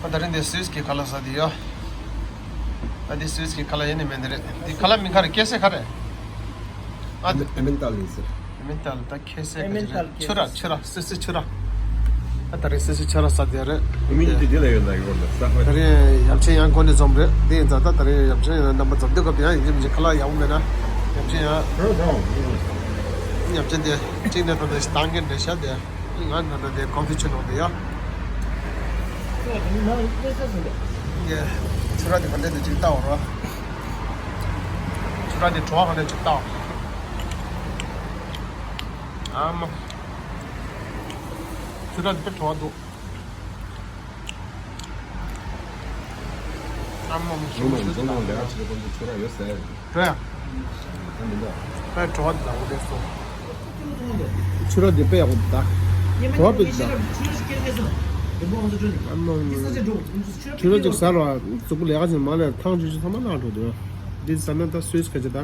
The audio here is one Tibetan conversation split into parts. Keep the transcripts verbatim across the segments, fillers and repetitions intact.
ཨ་ད་རིང་འདི་སུད་སི་གི་ཁ་ལག་ཟ་འདི་ཡོད། ཨ་འདི་སུད་སི་གི་ཁ་ལག་ཡིན་ནི་མིན་འདི་རེད། འདི་ཁ་ལག་མིང་ག་རེ། ཁེ་སེ་ག་རེ། ཨ་འདི་ཨེ་མེན་ཏལ་ཡིན་ཟེར། ཨེ་མེན་ཏལ། ད་ཁེ་སེ་ག་རེ་རེད། ཆུ་ར། ཆུ་ར། སུད་སི་ཆུ་ར། ཨ་ད་རིང་སུད་སི་ཆུ་ར་ཟ་འདི་རེད། ཨེ་མེན་ཏལ་འདི་ལ་ཡོད་ན་ཡོད་ལ་ཟ། ད་རིང་ཡབ་ཆེན་ཡང་གོ་ནས་འཛོམས་རེད། འདི་ཡིན་ཙང་ད་ད་རིང་ཡབ་ཆེན་ཡང་རྣམ་པ་འཛོམས་འདི་སྐབས་ཡང་ཡིན་གཅིག་མིན་གཅིག་ཁ་ལག་ཡག་པོ་མེད་ན། ཡབ་ཆེན་ཡང་ཡབ་ཆེན་འདི་གཅིག་ནས་ད་ད་ཞིག་བཏང་གི་འདྲ་ཤག་འདི། ང་ད་ལྟ་དེ་ཀོ་ཕི་ཆུ་ནང་དུ་ཡོད། ཡ། ཆུ་ར་དེ་ག་འདྲ་དེ་ཅིག་ལྟ་བ་རོ། ཆུ་ར་དེ་བྲོ་བ་ག་འདྲ་ཅིག་ལྟ་བ། ཨ་མ། ཆུ་ར་དེ་དཔེ་བྲོ་བ་འདུག་ཨ་མ་མ། ཆུ་ར་ཡོད་ཟེར། བྲོ་ཡ། ད་མི་འདུག་ཨ་བྲོ་བ་འདི་ལ་འོ་དེ་སོ། ཆུ་ར་འདི་དཔེ་ཡག་པོ་འདུག་ད། བྲོ་བ་དཔེ་འདུག་ད། ཨ་མ་མ་མ། ཆུ་ར་ཅིག་ཟ་རོགས། གཟུགས་པོ་ལས་ཀ་བྱེད་མ་ལས་ཐང་ཆུ་ཆུ་ཚང་མ་ནང་འགྲོ་འདུག་འདི་ཟ་ན་ད་སུས་ག་ཅི་ད།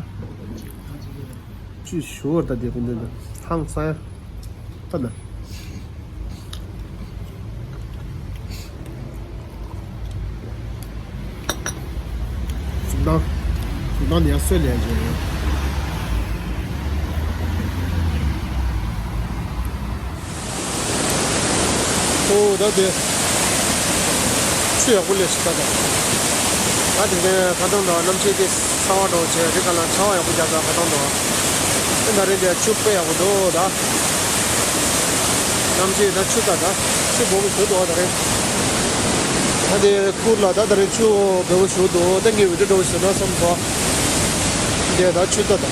ཆུ་ཞུ་བར་ད་འདི་ཀུན་འདི་ད་ཐང་ས་ཡ། ད་ད། གཟུགས་མདངས། གཟུགས་མདངས་ནི་ཡང་སོས་ལས་བྱས་ཡོད། ཨོ་ད་དེ། ཆུ་ཡག་པོ་ལས་ཤི་ད་ད། ད་དེ་ནས་ཁ་ཐང་དང་གནམ་གཤིས་དེ་ཚ་བ་འགྲོ་བྱས་རི་ཁ་ལ་ཚ་བ་ཡག་པོ་རྒྱག་ད་ཁ་ཐང་དང་། ཨེ་ད་རེས་དེ་ཆུ་དཔེ་ཡག་པོ་འདུག་ད། གནམ་གཤིས་ད་ཆུ་ད་ད། ཆུ་སྦོམ་ཞུ་འདུག་ད་རེས། ད་དེ་ཁུར་ལ་ད་ད་རེས་ཆུ་སྦོམ་ཞུ་འདུག་ད་ངས་བི་ཌིའོ་འགྲོ་ཞུ་ན་བསམ་སོང་། འདི་ད་ཆུ་ད་ད།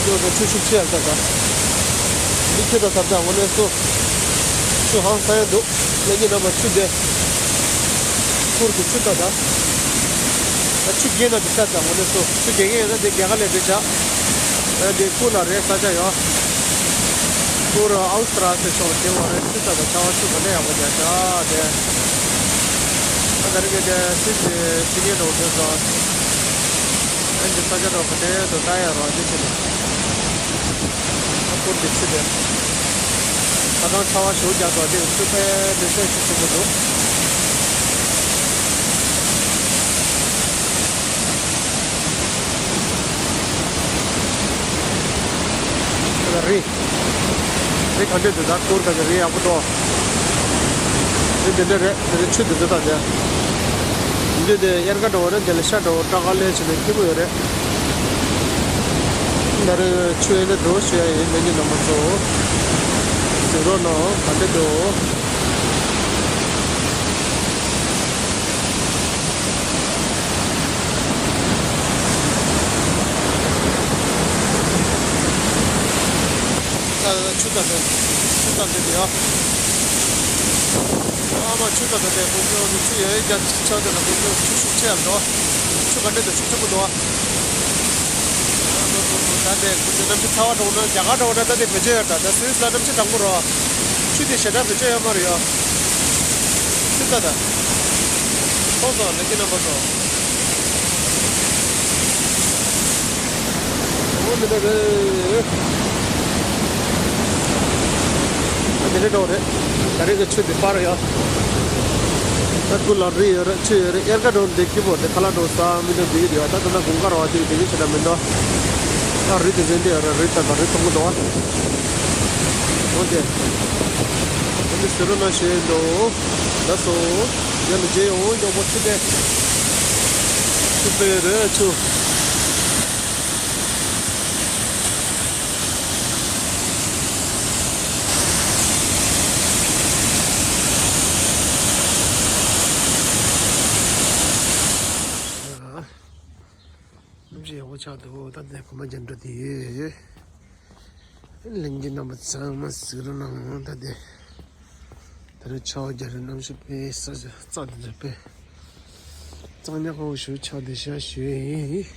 ཆུ་ད་ཆུ་ཤུགས་ཆེ་ཡག་ད་ད། འདི་ཁྱེད་ད་ད་ད་འོ་ནས་སོ། ཆུ་ཧང་སང་ཡག་འདུག་ལས་ཀྱི་རྣམ་པ་ཆུ་དེ། ཁུར་གྱི་ཆུ་ད་ད། ད་ཆུ་རྒྱས་ན་འདི་ཤ་ད་འོ་ནས་སོ། ཆུ་རྒྱས་ངེས་ཡོད་ན་འདི་རྒྱ་གར་ལས་འདི་ཆ། ཨ་འདི་ཁུར་ལ་རེད་ས་ཆ་ཡོད། ཁུར་ཨའུ་སི་ཏྲ་ལི་ཡ་ཕྱོགས་ལ་དེ་བ་རེད། ཆུ་ད་ད་ཆ་བ་ཆུ་ག་ལས་ཡག་པོ་རྒྱག་ཤག་དེ། ཨ་ད་རེས་ཀྱི་དེ་སུད་སི་ཕྱི་རྒྱལ་འགྲོ་དུས་སོ། ཨ་འདི་ས་ཆ་འགྲོ་ག་དེ་དུ་ལྟ་ཡ་རོ་འདི་ཆེ་ནས། ཨ་ཁུར་གྱི་ཆུ་དེ། ཁ་སང་ཆར་པ་ཞེ་པོ་རྒྱག་སོང་། དེ་ཆུ་དཔེ་མི་སྲིད་ཆུ་ཆེན་པོ་འདུག་ད་རི། རི་ག་འདྲ་འདུག་ད་ཁུར་ག་ཚོད་རི་ཡག་པོ་འདུག་རི་འདི་འདྲ་རེད། དེ་ནས་ཆུ་འདི་འདྲ་དང་དེ། འདི་དེ་དབྱར་ཁ་འགྲོ་བ་རེད། དེ་ལ་ཤ་འགྲོ་བ་སྐྲག་སྐར་ལས་བྱས་ནས་སྐྱིད་པོ་ཡོད་རེད། ད་རེས་ཆུ་ཡན་ལ་འགྲོ་ཞུ་ཡ་ཡིན། ལྷན་རྒྱས་རྣམ་པ་ཚོ། གཟིགས་རོགས་གནང་། ག་འདྲ་འདུག་ད་ཆུ་ད་ད་ཆུ་ད་འདི་འདི་ཡ། ཨ་མ་ཆུ་ད་ད་དེ་དགུན་ཆུ་ཆུ་ཡོད་ཡོད་རྒྱ་ཆ་དེ་ལ་དགུན་ཆུ་ཆུ་ཤུགས་ཆེ་ཡ་འགྲོ། ཆུ་ག་འདྲ་འདུག་ཆུ་ཆེན་པོ་འདུག་ད་དེ་དགུན་ཆུ་གནམ་གཤིས་ཚ་བ་འགྲོ་ན། རྒྱ་གར་འགྲོ་ན་ད་དེ་བེད་སྤྱོད་ཡོད་ད། ད་སུད་སི་ལ་གནམ་གཤིས་གྲང་མོ་རོ། ཆུ་དེ་ཞེ་དྲག་བེད་སྤྱོད་ཡོད་མ་རེད་ཡ། ཆུ་ད་ད། ཐོག་ཙམ་ལས་ཀྱི་རྣམ་པ་ཚོ། འོ་མི་འདྲ་རེད། ཨ་འདི་འདྲ་འགྲོ་རེད། ད་རེས་ཀྱི་ཆུ་འདི་པར་ཡོད། ད་ཁུར་ལ་རི་ཡོད་རེད། ཆུ་ཡོད་རེད། དབྱར་ཁ་འགྲོ་འདི་སྐྱིད་པོ་རེད། ཁ་ལག་འགྲོ་ས་མི་འདྲ་འདི་གི་འདི་ཡོད། ད་ད་ལྟ་དགུན་ཁ་རེད་བ། འདི་འདི་གི་ཆུ་འདྲ་མི་འདུག་ད་རི་དེ་ཚོ་འདི་ཡོད་རེད། རི་ད་ད་རི་མཐོང་གི་འདུག་འོ་དེ། འོ་འདི་ཟེར་རོ་ན་ཞེས་འདུག་ལགས་སོ། ཡ་ལ་རྗེས་ཡོང་མགྱོགས་པོ་ཆུ་དེ། ཆུ་དཔེ་རེད་ཆུ། གནམ་གཤིས་ཡག་པོ་ཆགས་འདུག་ད་ལྟ་གོམ་པ་རྒྱག་འགྲོ་དེ་ཡོད། ལྷན་རྒྱས་རྣམ་པ་ཚང་མ་གཟིགས་རོགས་གནང་། ད་ལྟ་ད་རེས་ཆར་པ་རྒྱག་རེད། གནམ་གཤིས་དཔེ་ས་ཆ་རྩ་དེ་ཚོ་དཔེ་གཙང་ཉག་ཁ་པོ་ཞིག་ཆགས་བསྡད་ཤག་ཞུ་ཡ་ཡིན།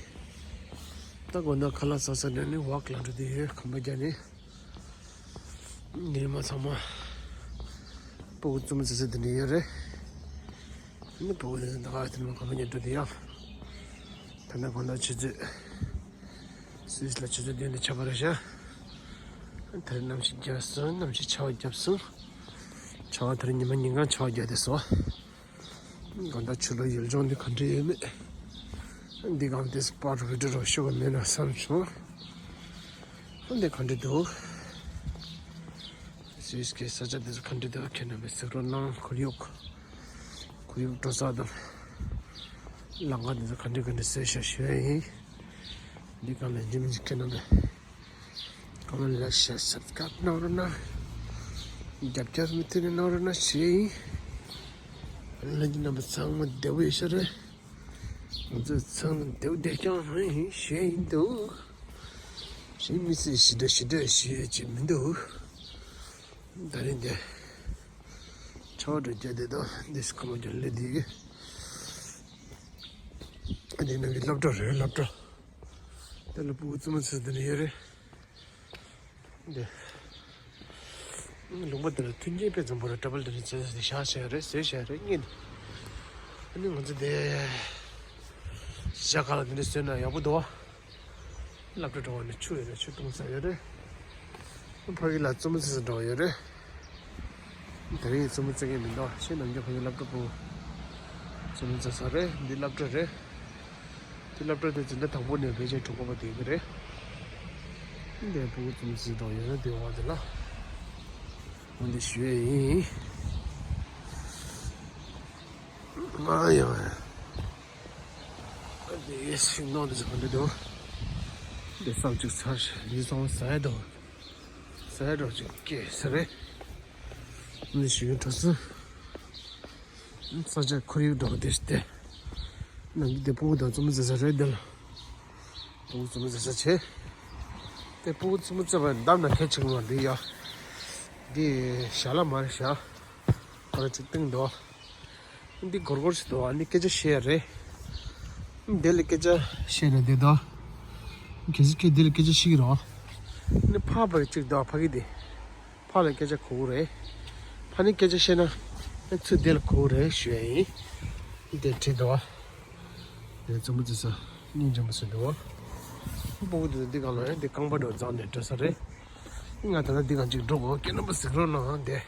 ད་དགོང་ན་ཁ་ལག་ཟ་ས་འགྲོ་ནས་ཝོག་ལ་འགྲོ་དེ་ཡོད། གོམ་པ་རྒྱག་ནས། ཉི་མ་ཚང་མ་སྤུ་གུ་བཙུན་མོ་ཙི་ཙི་དེ་འདྲ་ཡོད་རེད། ནི་སྤུ་གུ་དེ་ཚོ་ད་ག་དེ་ནས་གོམ་པ་རྒྱག་འགྲོ་དེ་ཡ། ད་ནི་དགོང་ན་ཆུ་ཚོད། སུད་སི་ལ་ཆུ་ཚོད་བདུན་དང་ཕྱེད་ཀ་རེད་ཤག་ད་རེས་གནམ་གཤིས་རྒྱབ་སོང་། གནམ་གཤིས་ཆར་པ་རྒྱབ་སོང་། ཆར་པ་ད་རེས་ཉི་མ་ཉིན་གང་ཆར་པ་རྒྱག་བསྡད་སོང་། དགོང་དག་ཆུ་ལོག་ཡུལ་ལྗོངས་འདི་ག་འདྲ་ཡོད་མེད། འདི་གང་དེ་སྤོ་ཊི་བི་ཌི་ཡོ་རོགས་ཤོག་གི་མེད་ན་བསམ་བྱུང་། འདི་ག་འདྲ་འདུག་སུད་སི་གི་ས་ཆ་འདི་ཚོ་ག་འདྲ་འདུག་ཁྱེད་རྣམ་པས་གཟིགས་རོགས་གནང་། ཁོར་ཡུག་ཁོར་ཡུག་འགྲོ་ས་དང་། ལམ་ཁ་འདི་ཚོ་ག་འདྲ་ག་འདྲ་བཟོས་ཤག་ཞུ་ཡ་ཡིན། འདི་གང་ལ་འཇིམ་འཇིག་ཁྱེད་རྣམ་པས། ཁོ་མོ་ལ་ཤ་སབ་སི་ཀ་རབ་གནང་རོགས་གནང་། རྒྱབ་སྐྱོར་མུ་མཐུད་ནས་གནང་རོགས་གནང་ཞུ་ཡ་ཡིན། ལྷན་རྒྱས་རྣམ་པ་ཚང་མ་བདེ་པོ་ཡོད་ཤག་རེད། ང་ཚོ་ཚང་མ་བདེ་པོ་བདེ་རྐྱང་ཡིན་ཞུ་ཡ་ཡིན་འདུག་གཞན་མི་སེར་ཞེ་དྲག་ཞེ་དྲག་ཞུ་ཡ་ཅིག་མི་འདུག་ད་རིང་འདི་ཆར་པ་འདྲ་བརྒྱབ་བསྡད་འདུག་འདི་ཁོ་མོ་ཀྱང་སླེབས་བསྡད་ཡོད། འདི་ནང་གི་སློབ་གྲྭ་རེད། སློབ་གྲྭ། དེ་ལ་ཕྲུ་གུ་བཙུན་མོ་ཚོ་འདི་ནས་ཡོད་རེད། འདི། ལུང་པ་འདི་ལ་མཐུན་རྐྱེན་དཔེ་བཟང་པོ་རེད། ཊེ་བལ་འདི་ནས་བྱས་ཏེ་བཞག་བྱས་རེད། བཟོས་བྱས་རེད་ངས་འདི། ཨ་ནི་ང་ཚོ་འདི། ཞྭ་ཁ་ལ་འདི་འདྲ་བཟོས་ན་ཡག་པོ་འདུག་བ། སློབ་གྲྭ་འགྲོ་བ་ནི་ཆུ་ཡོད་རེད། ཆུ་བཏུང་ས་ཡོད་རེད། ཕ་གི་ལ་བཙུན་མོ་ཚོ་འགྲོ་བ་ཡོད་རེད། དེ་རིང་བཙུན་མོ་བཙལ་མཁན་མི་འདུག་ཕྱིན་ནམ་རྒྱུན་ཕ་གི་སློབ་གྲྭ་ཕྲུ་གུ་བཙུན་མོ་བཙལ་ས་རེད། འདི་སློབ་གྲྭ་རེད། འདི་སློབ་གྲྭ་དེ་འཛིན་གྲྭ་དང་པོ་ནས་བེད་སྤྱོད་གྲུབ་པ་དེ་གི་རེད། འདི་ཕྲུ་གུ་བཙུན་མོ་བཙལ་འགྲོ་ཡོད་རེད། དེ་འོག་དེ་ལ་འོ་འདི་ཞུ་ཡས་ཡིན། ང་ཡང་། འདི་ཤིང་ནང་དུ་ཟ་འདི་འདུག་འདི་བསམ་གཅིག་ཚར་ཞིག་འདི་སོང་ཟ་ཡ་འདུག་ཟ་ཡ་འགྲོ་ཅིག་སྐྱེས་ས་རེད། འདི་ཞིག་གྲོ་སོ། ས་ཆ་ཁོར་ཡུག་འགྲོ་དེ་སྟེ། ནང་གི་དེ་ཕྲུ་གུ་དང་བཙུན་མོ་ཟ་ས་རེད་འདི་ལ། ཕྲུ་གུ་བཙུན་མོ་ཟ་ས་བྱས། དེ་ཕྲུ་གུ་བཙུན་མོ་བཙལ་བ་འདམ་ན་ཁྱད་ཆེ་གི་མ་འདི་ཡ། འདི་ཞྭ་ལ་མ་རེད་ཞྭ། ཁོ་ར་ཅིག་བཏིང་འདུག་འདི་སྒོར་སྒོར་ཞིག་འདུག་ཨ་ནི་སྐད་ཆ་བཤད་རེད། འདི་ལ་སྐད་ཆ་བཤད་ན་བདེ་འདུག་གལ་སྲིད་ཁྱེད་འདི་ལ་སྐད་ཆ་བཤད་ཀྱི་རོགས། ཨ་ནི་ཕག་པ་གཅིག་འདུག་ཕ་གི་འདི། ཕག་ལ་སྐད་ཆ་གོ་གི་རེད། ཕ་ནི་སྐད་ཆ་བཤད་ན་ཨ་ཚུར་འདི་ལ་གོ་གི་རེད་ཞུ་ཡ་ཡིན། འདི་བྲིས་འདུག་འདི་བཙུན་མོ་བཙལ་ས་སྙིང་རྗེ་མོ་ཟེར་འདུག་ཕྲུ་གུ་འདི་འདི་གང་ལ་ཡང་འདི་རྐང་པ་འགྲོ་རྫོང་ནས་འགྲོ་ས་རེད། ང་ད་ལྟ་འདི་གང་ཅིག་འགྲོ་དགོས། ཁྱེད་རྣམ་པ་གཟིགས་རོགས་གནང་འདི།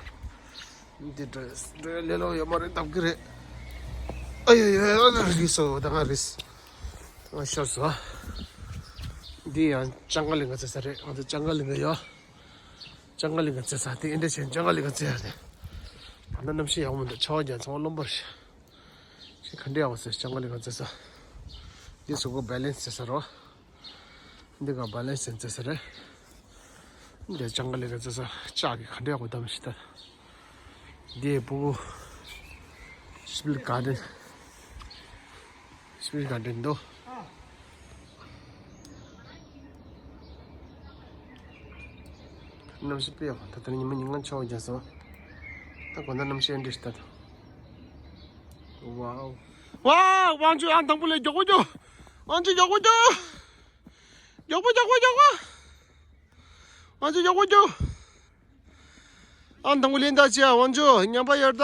འདི་འགྲོ་འགྲོ་ཡ་ལས་སླ་པོ་ཡོད་མ་རེད། ལྡབ་ཀྱི་རེད། ཨ་ཡོ་ཡོ་ཡོ་རིས་སོ་ད་ང་རིས། ད་ང་ཤོར་སོང་། འདི་ཡང་ལྕང་སྒང་གླིང་ག་བཙལ་ས་རེད། ང་ཚོ་ལྕང་སྒང་གླིང་ག་ཡོད། ལྕང་སྒང་གླིང་ག་བཙལ་ས་དེ་ཨེ་འདྲ་བྱས་ལྕང་སྒང་གླིང་ག་བཙལ་ཡ་རེད། ད་ལྟ་གནམ་གཤིས་ཡག་པོ་མི་འདུག་ཆར་པ་བརྒྱབ་ཚང་མ་རློན་པ་རེད། ཞེས་ག་འདྲ་ཡག་པོ་ཟེར་ལྕང་སྒང་གླིང་ག་བཙལ་ས། འདི་གཟུགས་པོ་བེ་ལེན་སི་བྱེད་ས་རོ། འདི་ག་བེ་ལེན་སི་བཙལ་ས་རེད། འདི་ལྕང་སྒང་གླིང་ག་བཙལ་ས་ལྕགས་ཀྱི་ག་འདྲ་ཡག་པོ་བསྡམས་ཤིག་ད། འདི་ཕྲུ་གུ་ཤི་བིལ་ག་ཌེན། ཤི་བིལ་ག་ཌེན་འདུག་གནམ་གཤིས་དཔེ་ཡག་པོ། ད་ལྟ་ཉི་མ་ཉིན་གང་ཆར་པ་བརྒྱབ་སོང་། ད་དགོང་དག་གནམ་གཤིས་ཨེ་འདྲ་ཞིག་ད། ཝའོ། ཝའོ། དབང་ཕྱུག་ཨང་དང་པོ་ལ་མགྱོགས་པོ་མགྱོགས། དབང་ཕྱུག་མགྱོགས་པོ་མགྱོགས། མགྱོགས་པོ་མགྱོགས་པོ་མགྱོགས་པོ། དབང་ཕྱུག་མགྱོགས་པོ་མགྱོགས། ཨང་དང་པོ་ལེན་ད་ཅི་ཡ། དབང་ཕྱུག་ཉམས་པ་ཡོད་ད།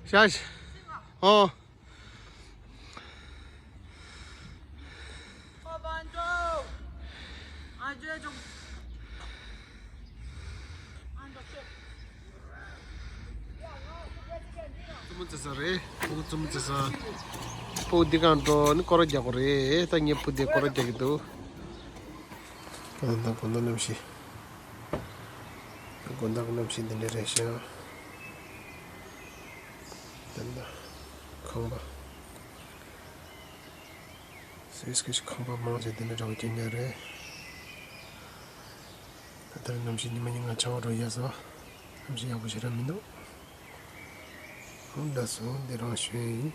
ཤ་ཤ། ཨོ། བཙུན་མོ་བཙལ་ས་རེད། ཕྲུ་གུ་བཙུན་མོ་བཙལ་ས། ཕྲུ་གུ་འདི་གང་འགྲོ་ནི་སྐོར་ར་རྒྱག་གི་རེད། ད་ངའི་བུ་དེ་སྐོར་ར་རྒྱག་གི་འདུག་ད་ལྟ་དགོང་དག་གནམ་གཤིས། དགོང་དག་གི་གནམ་གཤིས་འདི་འདྲ་རེད་ཤག་ད་ལྟ་ཁང་པ། སུད་སི་ཁང་པ་མང་ཆེ་འདི་འདྲ་འདྲ་བོ་སྐྱེ་ཉེ་རེད། ད་ལྟ་གནམ་གཤིས་ཉི་མ་ཉིན་གང་ཆར་པ་འགྲོ་ཡ་ས། གནམ་གཤིས་ཡག་པོ་ཞེ་དྲག་མི་འདུག་ཧུམ། ལགས་སོ། འདི་རང་ཞུ་ཡིན།